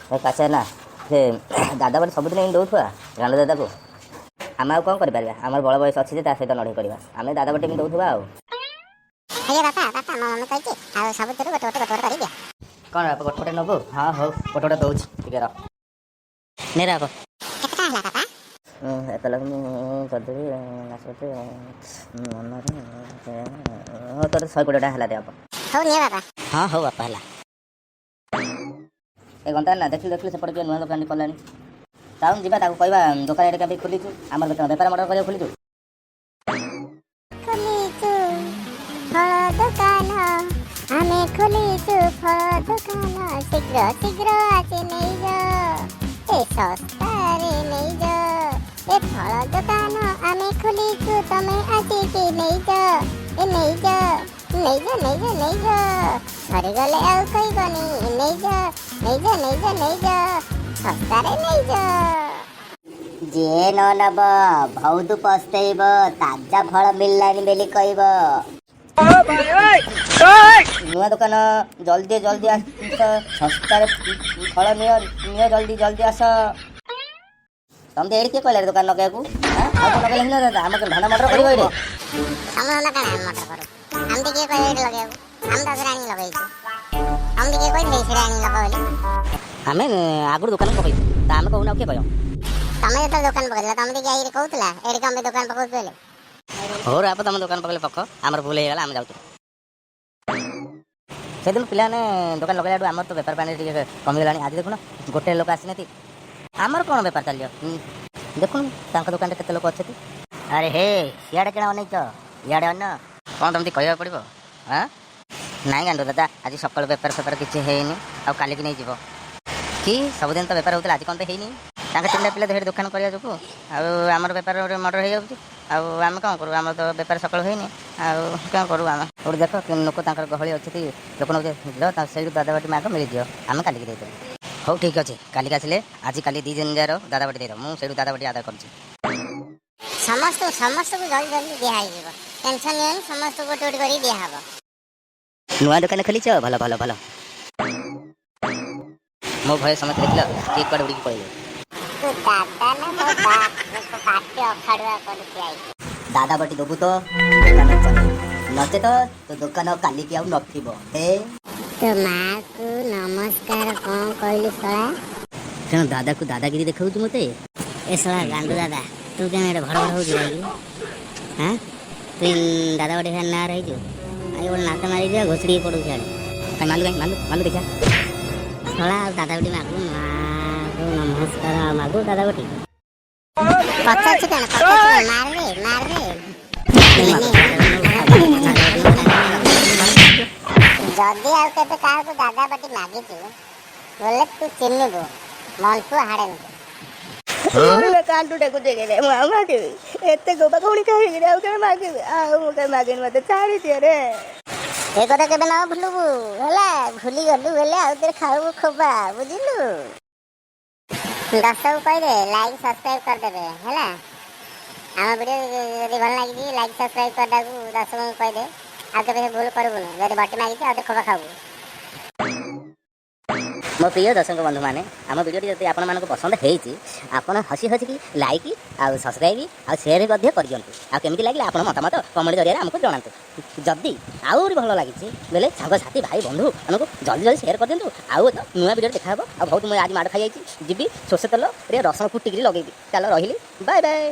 ଏ କାଶେ ନା, ସେ ଦାଦା ବଟି ସବୁଦିନ ଏମିତି ଦେଉଥିବା ଗାଣ୍ଡୁ ଦାଦାକୁ। ଆମେ ଆଉ କ'ଣ କରିପାରିବା? ଆମର ବଳ ବୟସ ଅଛି ଯେ ତା ସହିତ ଲଢ଼େଇ କରିବା? ଆମେ ଦାଦା ବଟି ଏମିତି ଦେଉଥିବା ଆଉ। ଆଜ୍ଞା ବାପା, ବାପା, ମୋ ମମି କହିଛି ଆଉ ସବୁଥିରୁ ଗୋଟେ ଗୋଟେ ଗୋଟେ ଗୋଟେ କରିକି ଦିଅ। କ'ଣ ବାପା, ଗୋଟେ ଗୋଟେ ନେବୁ? ହଁ, ହଉ, ଗୋଟେ ଗୋଟେ ଦେଉଛି, ଟିକେ ରହ। ନେ ବାପ। କେତେ ଟଙ୍କା ହେଲା ବାପା? 1 ଲକ୍ଷ, କଦଳୀ, ନାସପତି, ଅନାର। ହଉ, ତୋର 120 ଟଙ୍କା ହେଲା ଦେ ବାପ। ହଉ, ନିଅ ବାପା। ହଁ, ହଉ ବାପା, ହେଲା। ଏ ଗନ୍ତା ନା, ଦେଖିଲୁ ଦେଖିଲୁ, ସେପଟେ କିଏ ନୂଆ ଦୋକାନଟି କଲାଣି। ଚାଲୁନ ଯିବା, ତାକୁ କହିବା ଦୋକାନ ଏଠି କେବେ ଖୋଲିଛୁ, ଆମର ବେପାର ମର୍ଡର କରିବାକୁ ଖୋଲିଛୁ। ଖୋଲିଛୁ ଫଳ ଦୋକାନ, ଆମେ ଖୋଲିଛୁ ଫଳ ଦୋକାନ। ଶୀଘ୍ର ଶୀଘ୍ର ଆସି ନେଇଯାଅ, ଏ ଶସ୍ତାରେ ନେଇଯାଅ। ଏ ଫଳ ଦୋକାନ ଆମେ ଖୋଲିଛୁ, ତମେ ଆସିକି ନେଇଯାଅ, ଏ ନେଇଯାଅ, ନେଇଯାଅ, ନେଇଯାଅ, ନେଇଯାଅ। ସରିଗଲେ ଆଉ କହିବନି। ନେଇଯାଅ, ନେଇଯାଅ, ନେଇଯାଅ, ନେଇଯାଅ, ଶସ୍ତାରେ ନେଇଯାଅ। ଯିଏ ନ ନବ ବହୁତ ପସ୍ତେଇବ, ତାଜା ଫଳ ମିଳିଲାନି ବୋଲି କହିବ। ନୂଆ ଦୋକାନ, ଜଲ୍ଦି ଜଲ୍ଦି ଆସ, ଶସ୍ତାରେ ଫଳ ନିଅ, ନିଅ, ଜଲ୍ଦି ଜଲ୍ଦି ଆସ। ତମେ ଏଇଠି କିଏ କହିଲା ଦୋକାନ ଲଗେଇବାକୁ? ଆଉ କଣ ଲଗେଇଲେ ହେଲା? ଆମ ଧନ୍ଦା ମର୍ଡର କରିବ ଏଇଠି। ତମ ଧନ୍ଦା କାଣା ଆମେ ମର୍ଡର କରୁ? ଆମେ କିଏ କହିଲେ ଏଇଠି ଲଗେଇବାକୁ? ଆମେ ତ ଆଗରେ ଆଣିକି ଲଗେଇଛୁ। ଆମେ କିଏ କହିଥିଲେ ସେଇଟା ଆଣିକି ଲଗାଅ ବୋଲି? ଆମେ ଆଗରୁ ଦୋକାନ ପକେଇଛୁ ତା ଆମେ କହୁନା, ଆଉ କିଏ କହିବ? ତମେ ଯେତେବେଳେ ଦୋକାନ ପକେଇଥିଲ, ତମେ ଟିକେ ଆଇକି କହୁଥିଲା ଏଇଠି କଣ ପାଇଁ ଦୋକାନ ପକଉଛୁ ବୋଲି? ହଉ ରାପ, ତମ ଦୋକାନ ପକେଇଲେ ପକ, ଆମର ଭୁଲ ହେଇଗଲା, ଆମେ ଯାଉଛୁ। ସେଦିନ ପିଲାମାନେ ଦୋକାନ ଲଗେଇଲାଠୁ ଆମର ତ ବେପାର ପାଣି ଟିକେ କମିଗଲାଣି। ଆଜି ଦେଖୁନ, ଗୋଟେ ଲୋକ ଆସିନାହାନ୍ତି। ଆମର କ'ଣ ବେପାର ଚାଲିବ? ଦେଖୁନୁ ତାଙ୍କ ଦୋକାନରେ କେତେ ଲୋକ ଅଛନ୍ତି। ଆରେ ହେ, ସିଆଡ଼େ କେଣ ଅନେଇଛ? ଇଆଡ଼େ ଅନ। କ'ଣ ତମତି କହିବାକୁ ପଡ଼ିବ? ଆଁ, ନାଇଁ ଗାଣ୍ଡୁ ଦାଦା, ଆଜି ସକାଳୁ ବେପାର ଫେପାର କିଛି ହେଇନି, ଆଉ କାଲିକି ନେଇଯିବ କି? ସବୁଦିନ ତ ବେପାର ହେଉଥିଲା, ଆଜି କ'ଣ ପାଇଁ ହେଇନି? ତାଙ୍କ ତିନିଟା ପିଲା ସେଠି ଦୋକାନ କରିବା ଯୋଗୁଁ ଆଉ ଆମର ବେପାର ମର୍ଡର ହେଇଯାଉଛି। ଆଉ ଆମେ କ'ଣ କରୁ? ଆମର ତ ବେପାର ସକାଳୁ ହେଇନି, ଆଉ କ'ଣ କରୁ ଆମେ? ଗୋଟେ ଦେଖ କି ଲୋକ ତାଙ୍କର ଗହଳି ଅଛନ୍ତି, ଲୋକ ନେଉଛନ୍ତି। ସେଇଠୁ ଦାଦାବାଟି ମାଗ, ମିଳିଯିବ। ଆମେ କାଲିକି ଦେଇଦେବୁ। ହଉ, ଠିକ୍ ଅଛି, କାଲିକି ଆସିଲେ ଆଜି କାଲି 2 ଦିନ ଯାର ଦାଦାବାଟି ଦେଇଦେବ। ମୁଁ ସେଇଠୁ ଦାଦାବାଟି ଆଦାୟ କରୁଛି। ସମସ୍ତଙ୍କୁ ସମସ୍ତଙ୍କୁ ଜଲ୍ଦି ଜଲ୍ଦି ଦିଆ ହେଇଯିବ, ଟେନସନ୍ ନିଅନି। ସମସ୍ତଙ୍କୁ ଗୋଟେ ଗୋଟେ କରିକି ଦିଆହବ। ନୂଆ ଦୋକାନ ଖୋଲିଛ, ଭଲ ଭଲ ଭଲ। ମୋ ଭୟ ସମସ୍ତେ ଦେଖିଲ କିଏ କୁଆଡ଼େ ଉଡ଼ିକି ପଳେଇଲେ। ତୁ ଦାଦା ନା ମୋ ବାପ? ପାଟି ଅଖାଡୁଆ କରୁଛି ଆଇକି। ଦାଦା ବଟି ଦବୁ ତ ଦୋକାନ ଚଲେଇବୁ, ନଚେତ ତୋ ଦୋକାନ କାଲିକି ଆଉ ନଥିବ ହେ। ତୋ ମାକୁ ନମସ୍କାର କଣ କହିଲୁ ଶଳା? ତେଣୁ ଦାଦାକୁ ଦାଦାଗିରି ଦେଖାଉଛୁ ମୋତେ? ଏ ଶଳା ଗାଣ୍ଡୁ ଦାଦା, ତୁ କେଣ ଏଇଟା ଭଡ଼ ଭଡ଼ ହଉଛୁ ଯାଇକି? ହାଁ, ତୁ ଦାଦା ବଟି ନାଁ ରହିଛୁ, ଆଉ ଗୋଟେ ନାତ ମାରିକି ଘୋଷଡ଼ିକି ପଡୁଛୁ ସିଆଡ଼େ। କାଇଁ ମାଲୁ, କାଇଁ ମାଲୁ, ମାଲୁ ଦେଖିଆ। ଶଳା, ଆଉ ଦାଦା ବଟି ମାଗୁ? ମାକୁ ନମସ୍କାର, ଆଉ ମାଗୁ ଦାଦା ବଟି? ପଚାରୁଛୁ କଣ? ପଚାରୁଛୁ କଣ? ମାର ରେ, ମାର ରେ। ଯଦି ଆଉ କେବେ କାହାକୁ ଦାଦା ବଟି ମାଗିଛୁ ବୋଲେ ତୁ ଚିହ୍ନିବୁ ମଣ୍ଟୁ ହାଡ଼େଙ୍କୁ। କାଣ୍ଡୁଟାକୁ ଦେଲେ ମୁଁ ଆଉ ମାଗିବି? ଏତେ ଗୋବା ପୁଣି ଖାଇକିରି ଆଉ କେବେ ମାଗିବି? ଆଉ ମୁଁ କେବେ ମାଗିନି, ମତେ ଛାଡ଼ି ଦିଅ ରେ। ଏ କଥା କେବେ ନ ଭୁଲିବୁ ହେଲା। ଭୁଲି ଗଲୁ ବୋଲେ ଆଉ ଥରେ ଖାଇବୁ ଖୋବା, ବୁଝିଲୁ? ଦର୍ଶକକୁ କହିଦେ ଲାଇକ୍ ସବସ୍କ୍ରାଇବ୍ କରିଦେବେ ହେଲା। ଆମ ଭିଡ଼ିଓ ଯଦି ଭଲ ଲାଗିଛି, ଲାଇକ୍ ସବସ୍କ୍ରାଇବ୍ କରିଦେବାକୁ ଦର୍ଶକଙ୍କୁ କହିଦେ। ଆଉ କେବେ ସେ ଭୁଲ କରିବୁନି। ଯଦି ବଟି ମାଗିଛି, ଆଉ ଥରେ ଖୋବା ଖାଇବୁ। ମୋ ପ୍ରିୟ ଦର୍ଶକ ବନ୍ଧୁମାନେ, ଆମ ଭିଡ଼ିଓଟି ଯଦି ଆପଣମାନଙ୍କୁ ପସନ୍ଦ ହେଇଛି, ଆପଣ ହସି ହସିକି ଲାଇକ୍ ଆଉ ସବସ୍କ୍ରାଇବ୍ ଆଉ ସେୟାର ମଧ୍ୟ କରିଦିଅନ୍ତୁ। ଆଉ କେମିତି ଲାଗିଲା, ଆପଣ ମତାମତ କମେଣ୍ଟ ଜରିଆରେ ଆମକୁ ଜଣାନ୍ତୁ। ଯଦି ଆହୁରି ଭଲ ଲାଗିଛି ବୋଲେ ସାଙ୍ଗସାଥି, ଭାଇ, ବନ୍ଧୁ ଆମକୁ ଜଲ୍ଦି ଜଲ୍ଦି ସେୟାର କରିଦିଅନ୍ତୁ। ଆଉ ଏକ ନୂଆ ଭିଡ଼ିଓରେ ଦେଖା ହେବ। ଆଉ ବହୁତ ମୁଁ ଆଜି ମାଡ଼ ଖାଇଯାଇଛି, ଯିବି ସୋରିଷ ତେଲରେ ରସୁଣ କୁଟିକିରି ଲଗେଇବି। ଚାଲ, ରହିଲି, ବାଏ ବାଏ।